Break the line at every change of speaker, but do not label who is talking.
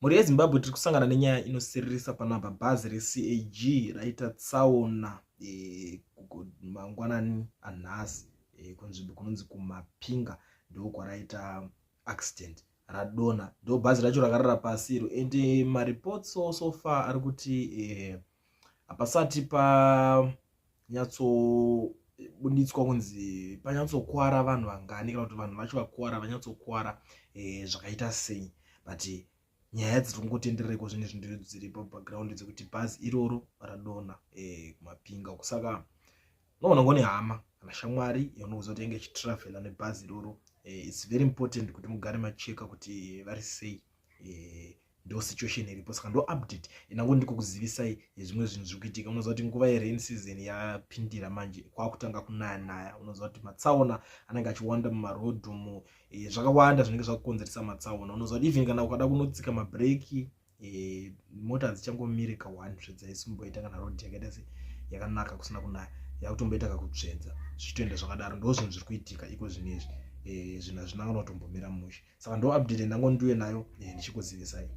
Mhuri yeZimbabwe, tiri kusangana nenyaya inosiririsa panapa. Bhazi reCAG raita tsaona mangwanani anhasi kunzvimbo kunonzi kuMapinga, ndokwaraita accident, radonha. Ndo bhazi racho rakarara pasi iro, and mareports so far ari kuti hapasati panyatsobuditswa kunzi panyatsokwara vanhu vangani, kana kuti vanhu vacho vakwara vanyatsokwara zvakaita sei. But nyaya dziri kungotenderereko zvinhu izvi ndiro dziripo background dzekuti bhazi iroro radonha kuMapinga. Saka unoona ngone hama kana shamwari yaunoziva kuti yange ichitravhela nebhazi iroro, it's very important kuti mugare macheka kuti vari sei. Ndo situation iripo. Saka ndo update inango ndiko kuzivisai zvimwe zvinhu zviri kuitika. Unoziva kuti nguva yerain season yapindira manje, kwakutanga kunaya naya. Unoziva kuti matsaona anenge achiwanda mumarodhi umu, zvakawanda zvinenge zvakukonzeresa matsaona. Unoziva kuti even kana ukada kunotsika mabhreki, mota hadzichangomiri ka1 zvedzaisumboita kana rodhi yakaita se yakanaka kusina kunaya, yakutomboita kakutsvedza, zvichitoenda zvakadaro. Ndo zvinhu zviri kuitika iko zvinezvi. Zvinhu hazvina kana kutombomira mushe. Saka ndo update ndango ndiuye nayo, ndichikuzivisai.